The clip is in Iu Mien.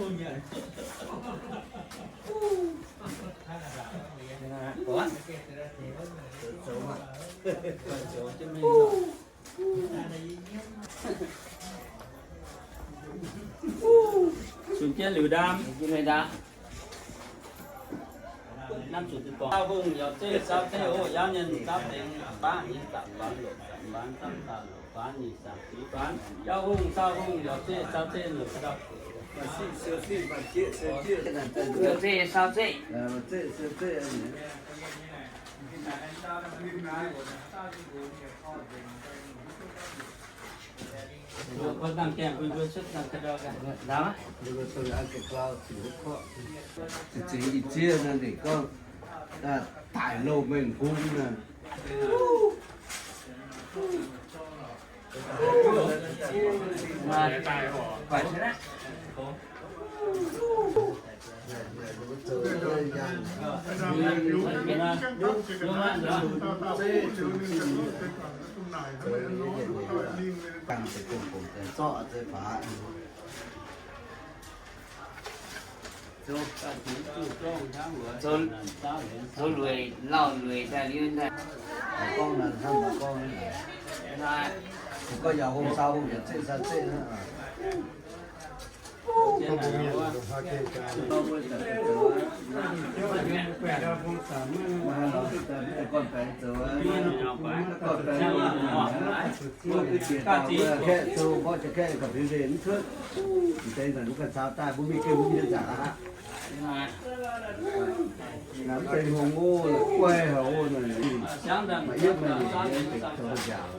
Sunv jienv liuz ndaamv. Nam zuqc gorngv saau hungh yaac zeiv saau zeiv oc. Yaac mienh saau dengx baav nyei, zaapc faan loc, zaapc faan, zaapc faan loc, faan nyei, zaapc faan. Yaac hungh saau hungh yaac zeiv saau zeiv loc. Saau zeiv, saau zeiv. Ziex ziex i ziev naaiv ninh gorngv, daic loh mengh hung naaic. Zoux lueic, lauh lueic daaih liuz daaih. Gorngv naaic, gorngv naaic, gorngv yaac hungh saau hungh yaac zeiv saau zeiv. Kaeqv zoux mborqv jiex kaeqv ga'binx nzengc mv cuotv. M'deix nzanc mbuo ganh caux daaih mbuo mingh gengh mbuo mienh nzangc aqv. Mv deix hungh o, guai haic o, maaih yietv maaih nyeic nyei deix zoux nziaauc.